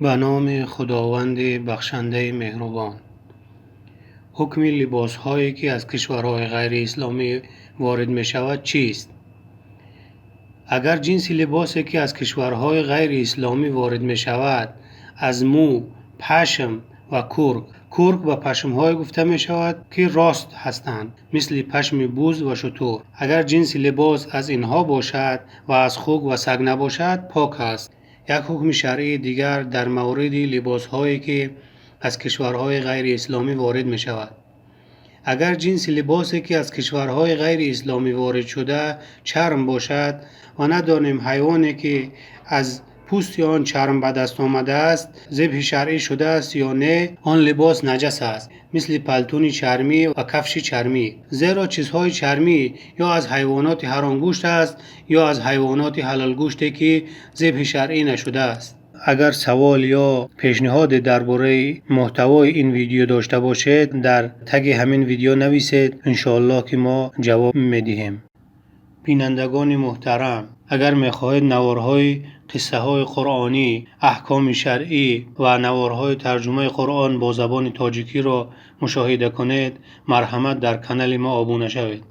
Ба номи Худованди бахшандаи меҳрубон. Ҳукми либосҳое, ки аз кишварҳои ғайриисломӣ ворид мешавад, чист? Агар ҷинси либосе, ки аз кишварҳои ғайриисломӣ ворид мешавад, аз мӯ, пашм ва курк. Курк ба пашмҳое гуфта мешавад, ки рост ҳастанд, мисли пашми буз ва шутур. Агар ҷинси либос аз инҳо бошад ва аз хук ва саг набошад, пок аст. Як ҳукми шаръии дигар дар мавриди либосҳое, ки аз кишварҳои ғайриисломӣ ворид мешавад. Агар ҷинси либосе, ки аз кишварҳои ғайриисломӣ ворид шуда, чарм бошад ва надонем ҳайвоне, ки аз пӯсти он чарм ба даст омадааст, зибҳи шаръӣ шудааст ё не, он либос наҷас аст, мисли палтуни чармӣ ва кафши чармӣ. Зеро чизҳои чармӣ ё аз ҳайвоноти ҳаромгӯшт аст, ё аз ҳайвоноти ҳалолгӯште, ки зибҳи шаръӣ нашудааст. Агар савол ё пешниҳоде дар бораи муҳтавои ин видео дошта бошед, дар таги ҳамин видео нависед, иншоаллоҳ, ки мо ҷавоб медиҳем. Бинандагони муҳтарам, агар мехоҳед наворҳои қиссаҳои қуръонӣ, аҳкоми шаръӣ ва наворҳои тарҷумаи Қуръон бо забони тоҷикиро мушоҳида кунед, марҳамат, дар канали мо обуна шавед.